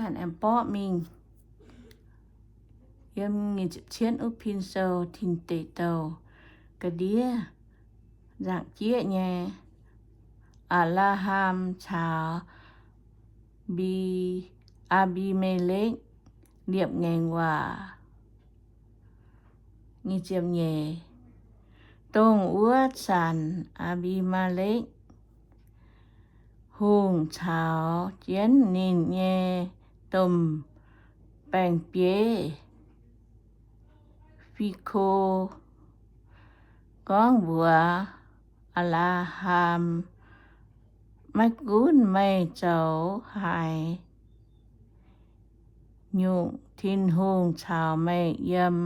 aengx borqv mingh. Yiem nyic ziepc cietv wuov pin sou Tin Deic Douh ga'ndiev nzaangc jieqv nyei, Apc^laa^ham caux Mbi, Aa^mbi^me^lekv liepc ngaengc waac. Nyic ziepc nyeic, dongh wuov zanc Aa^mbi^me^lekv Hungh caux jienv ninh nyei domh baeng-bieiv, Fi^ko, gorngv mbuox Apc^laa^ham, Maiv gunv meih zoux haaix nyungc, Tin-Hungh caux meih yiem.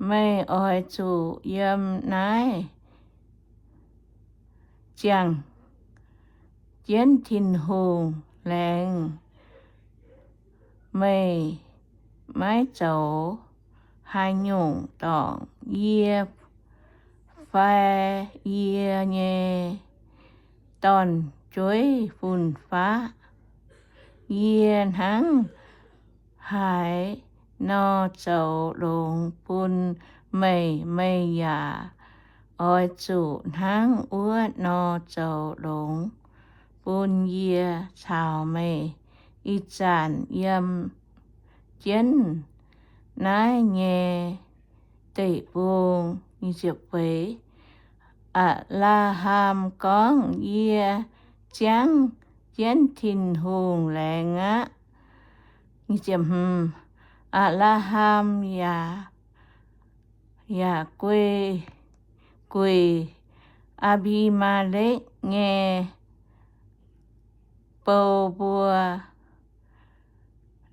Meih oix zuqc yiem naaiv ziangh jienv Tin-Hungh laengz, meih maiv zoux haaix nyungc dorngc. Yie fai yie nyei dorn-jueiv fun-faqv, yie hnangv haaix nor zoux longx bun meih, meih yaac oix zuqc hnangv wuov nor zoux longx bun yie caux meih ih zanc yiem jienv naaiv nyei deic-bung. Apc^laa^ham gorngv, Yie ziangv jienv Tin-Hungh laengz aqv. Apc^laa^ham yaac, yaac guei, gueic Aa^mbi^me^lekv nyei bou mbuo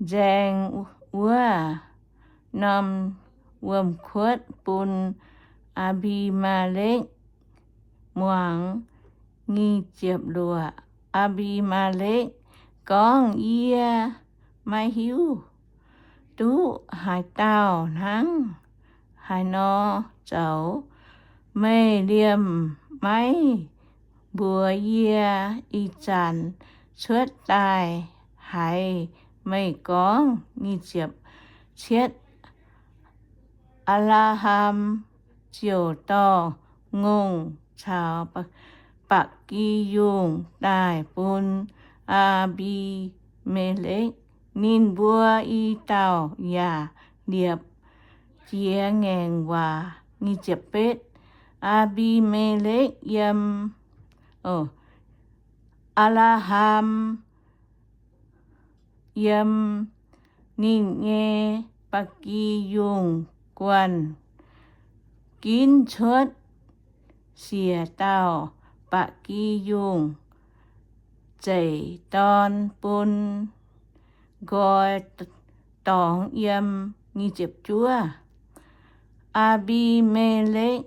nzaeng wuov norm wuom-kuotv bun Aa^mbi^me^lekv muangx. Nyic ziepc luoqc, Aa^mbi^me^lekv gorngv, Yie maiv hiuv duqv haaix dauh hnangv haaix nor zoux. Meih liemh maiv mbuox yie ih zanc cuotv daaih haiz meih gorngv. Nyic ziepc cietv, Apc^laa^ham ziouc dorh ngongh caux ba'gi yungh daaih bun Aa^mbi^me^lekv. Ninh mbuo i dauh yaac liepc jiex ngaengc waac. Nyic ziepc betv, Aa^mbi^me^lekv yiem, Apc^laa^ham yiem ninh nyei ba'gi yungh guanh ginv cuotv siec dauh ba'gi yungh zeic dorn bun nqoi dorngx yiem. Nyic ziepc juov, Aa^mbi^me^lekv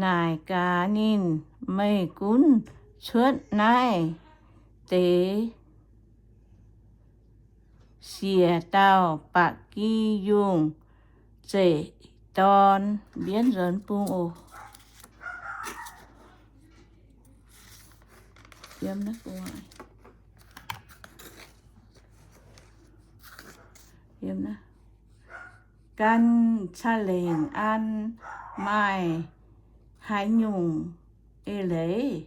naaic gaax ninh, Meih gunv cuotv naaiv deix siec dauh ba'gi yungh zeic dorn. Mbienv nzuonx bung oc. Gan ca'lengc an maaih haaix nyungc eix leiz?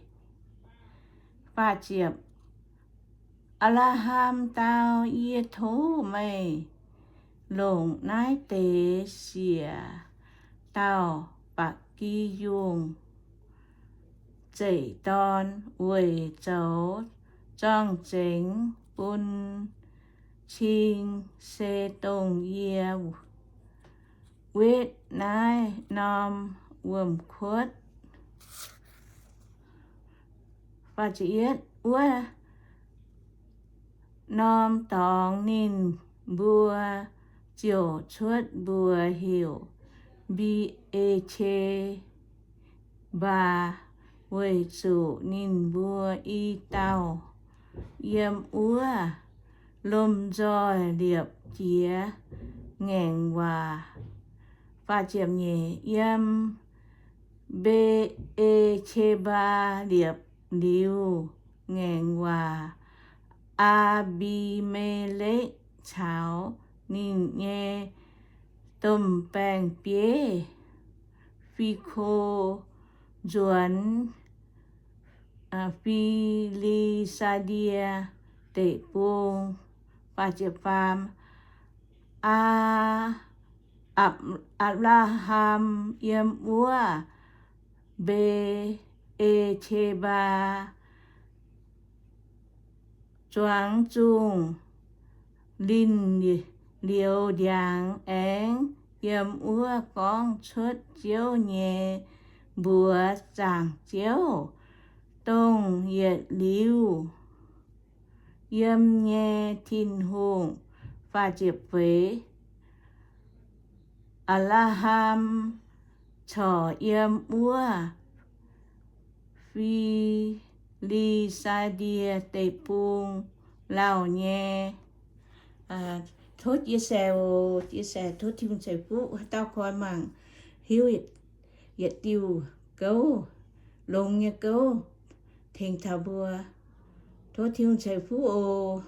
Apc^laa^ham dau, Yie tov meih longc naaiv deix siec dauh ba'gi yungh zeic dorn weic zoux zorng-zengx bun cing se dongh yie wetv naaiv norm wuom-kuotv. Wuov norm dorngx ninh mbuo ziouc cuotv mbuox heuc Mbi^e^qe^mbaa, weic zuqc ninh mbuo i dauh yiem wuov lomh nzoih liepc jiex ngaengc waac. Yiem Mbe^e^qe^mbaa liepc liuz ngaengc waac. Aa^mbi^me^lekv caux ninh nyei domh baeng-bieiv, Fi^ko, nzuonx Fi^li^saa^die Deic-Bung. Aa, Apc, Apc^laa^ham yiem wuov Mbe^e^qe^mbaa zuangx zungh linh liouz ndiangx, aengx yiem wuov gorngv cuotv Ziouv nyei mbuox zaangc Ziouv, dongh yietc liuz yiem nyei Tin-Hungh. Apc^laa^ham corc yiem wuov Fi^li^saa^die Deic-Bung lauh nyei. Tov chia sẻ, chia sẻ, tov Tin-Hungh ceix fuqv haaix dauh koi mangc hiuv yietc diuh gouv, longx nyei gouv, tengx taux mbuo. Tov Tin-Hungh ceix fuqv oc.